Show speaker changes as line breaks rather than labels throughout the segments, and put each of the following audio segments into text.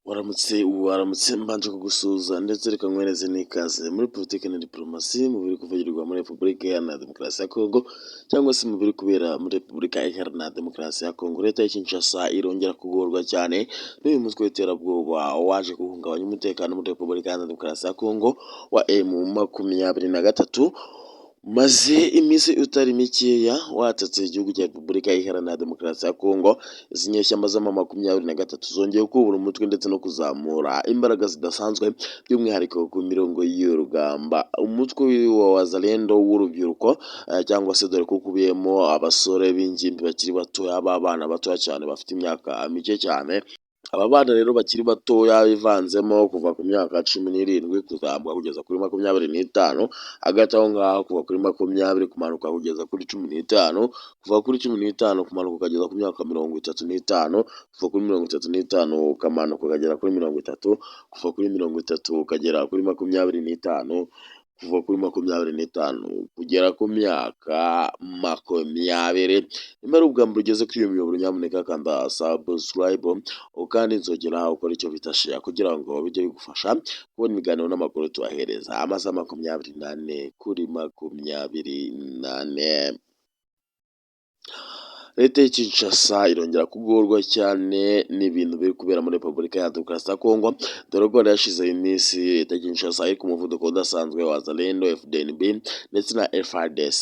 Waramutse, waramutse, mbanje kugusuhuza ndetse reka nkwereze n'ikaze muri politiki na diplomasi, mu biri kuvugirwa muri Repubulika Iharanira Demokarasi ya Kongo cyangwa se mu biri kubera muri Repubulika Iharanira Demokarasi ya Kongo. Leta ya Kinshasa irongera kugorwa cyane n'uyu mutwe w'iterabwoba waje guhungabanya umutekano muri Repubulika Iharanira Demokarasi ya Kongo wa M23. Maze iminsi utari mikeya watatse igihugu cya Repubulika Iharanira Demokarasi ya Kongo. Izi nyeshyamba z'ama 23 zongeye kubura umutwe ndetse no kuzamura imbaraga zidasanzwe, by'umwihariko ku mirongo y'urugamba. Umutwe wa Wazalendo w'urubyiruko, cyangwa se dore ko ukubiyemo abasore b'ingimbi bakiri batoya, b'abana batoya cyane, bafite imyaka mike cyane. Aba bana rero bakiri batoya bivanzemo kuva ku myaka 17 kuzamuka kugeza kuri 25, hagati aho ngaho kuva kuri 20 kumanuka kugeza kuri 15, kuva kuri 15 kumanuka ukageza ku myaka 35, kuva kuri 35 ukamanuka ukagera kuri 30, kuva kuri 30 ukagera kuri 25, kuva kuri 25 kugera ku myaka 20. Nimba ari ubwa mbere ugeze kuri iyo miyoboro, nyamuneka kanda subscribe kandi inzogera, ukora icyo bita share kugira ngo bijye bigufasha kubona ibiganiro n'amakuru tubahereza amasaha 24 kuri 24. Leta ya Kinshasa irongera kugorwa cyane n'ibintu biri kubera muri Repubulika ya Demokarasi ya Kongo, dore ko yashizeho iminsi leta ya Kinshasa iri ku muvuduko udasanzwe wa Wazalendo, FDNB ndetse na FARDC,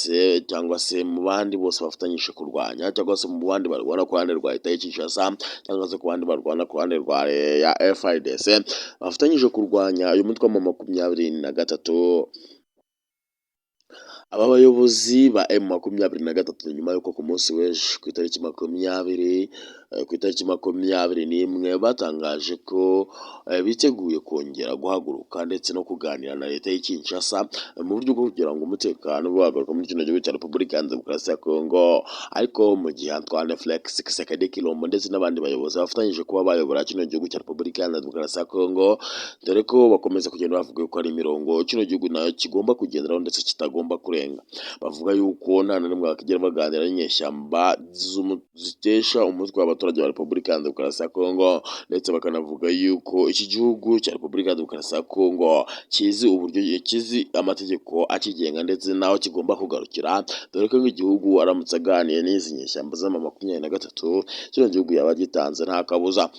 cyangwa se mu bandi bose bafatanyije kurwanya, cyangwa se mu bandi barwana ku ruhande rwa leta ya Kinshasa, cyangwa se ku bandi barwana ku ruhande rwa ya FARDC bafatanyije kurwanya uyu mutwe wa 23. Aba bayobozi ba M23, nyuma y'uko ku munsi w'ejo ku itariki 21 batangaje ko biteguye kongera guhaguruka ndetse no kuganira na leta y'i Kinshasa mu buryo bwo kugira ngo umutekano ube wagaruka muri kino gihugu cya Repubulika ya Demokarasi ya Kongo. Ariko mu gihe Antoine Felix Tshisekedi Tshilombo ndetse n'abandi bayobozi bafatanyije kuba bayobora kino gihugu cya Repubulika ya Demokarasi ya Kongo, dore ko bakomeza kugenda bavuga ko ari imirongo kino gihugu nayo kigomba kugenderaho ndetse kitagomba kurenga, bavuga yuko nta na rimwe bakigera baganira n'inyeshyamba zitesha umutwe w'abaturage ba Repubulika ya Demokarasi ya Kongo, ndetse bakanavuga yuko iki gihugu cya Repubulika ya Demokarasi ya Kongo kizi uburyo, kizi amategeko akigenga ndetse n'aho kigomba kugarukira, dore ko nk'igihugu aramutse aganiye n'izi nyeshyamba z'ama 23, kino gihugu yaba gitanze nta kabuza.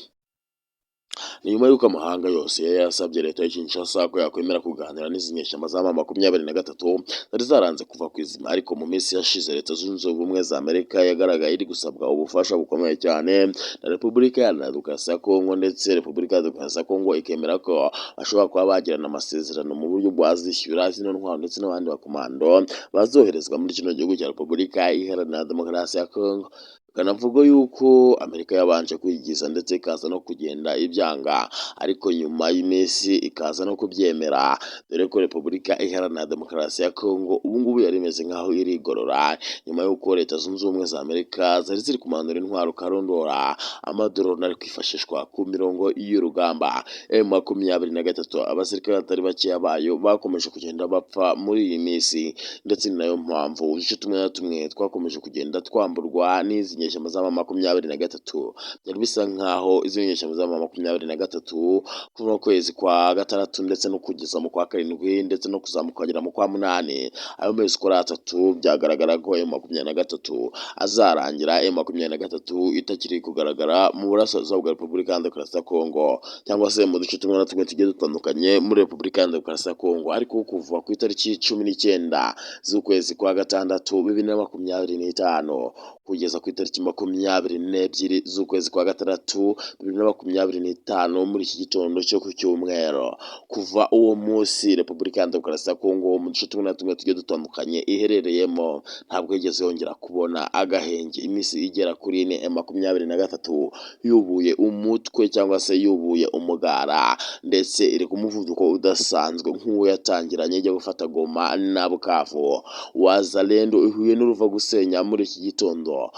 Ni nyuma y'uko amahanga yose yari yarasabye leta ya Kinshasa ko yakwemera kuganira n'izi nyeshyamba za 23 zari zaranze kuva ku izima. Ariko mu minsi yashize Leta Zunze Ubumwe za Amerika yagaragaye iri gusabwa ubufasha bukomeye cyane na Repubulika Iharanira Demokarasi ya Kongo, ndetse Repubulika ya Demokarasi ya Kongo ikemera ko bashobora kuba bagirana amasezerano mu buryo bwazishyura zino ntwaro ndetse n'abandi bakomando bazoherezwa muri kino gihugu cya Repubulika Iharanira Demokarasi ya Kongo. Bikanavuga yuko Amerika yabanje kwigiza ndetse ikaza no kugenda ibyanga, ariko nyuma y'iminsi ikaza no kubyemera, dore ko Repubulika Iharanira Demokarasi ya Kongo ubu ngubu yari imeze nk'aho irigorora nyuma y'uko Leta Zunze Ubumwe za Amerika zari ziri kumanura intwaro karondora, amadoroni ari kwifashishwa ku mirongo y'urugamba. M23, abasirikare batari bakeya bayo bakomeje kugenda bapfa muri iyi minsi, ndetse ni nayo mpamvu uduce tumwe na tumwe twakomeje kugenda twamburwa n'izi nyeshyamba z'ama 23. Byari bisa nkaho izi nyeshyamba z'ama 23 kuva mu kwezi kwa gatandatu ndetse no kugeza mu kwa karindwi ndetse no kuzamuka ukagera mu kwa munani, ayo mezi uko ari atatu, byagaragara ko M23 azarangira M23 itakiri kugaragara mu burasirazuba bwa Repubulika ya Demokarasi ya Kongo, cyangwa se mu duce tumwe na tumwe tugiye dutandukanye muri Repubulika ya Demokarasi ya Kongo. Ariko kuva ku itariki 19 z'ukwezi kwa gatandatu 2025 kugeza ku itariki 22 z'ukwezi kwa gatandatu 2025, muri iki gitondo cyo ku cyumweru, kuva uwo munsi Repubulika ya Demokarasi ya Kongo mu duce tumwe na tumwe tugiye dutandukanye iherereyemo ntabwo yigeze yongera kubona agahenge. Iminsi igera kuri ine 23 yubuye umutwe cyangwa se yubuye umugara, ndetse iri ku muvuduko udasanzwe nk'uwo yatangiranye ijya gufata Goma na Bukavu. Wazalendo ihuye n'uruva gusenya muri iki gitondo. Kongo.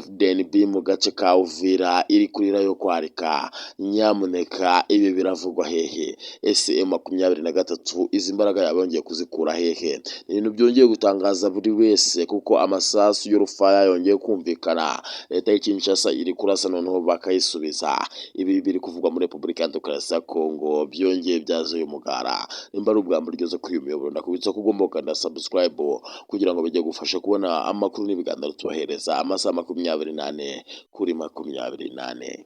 FDNB mu gace ka Uvira iri kurira yo kwarika. Nyamuneka, ibi biravugwa hehe? Ese M23 izi mbaraga yaba yongeye kuzikura hehe? Ni ibintu byongeye gutangaza buri wese, kuko amasasu y'urufaya yongeye kumvikana. Leta y'i Kinshasa iri kurasa, noneho bakayisubiza. Ibi biri kuvugwa muri Repubulika ya Demokarasi ya Kongo byongeye byazuye umugara. Nimba ari ubwa mbere ugeze kuri uyu muyoboro, ndakubitsa ko ugomba gukanda subscribe kugira ngo bijye gufasha kubona amakuru n'ibiganiro tubahereza amasaha 24 kuri 24.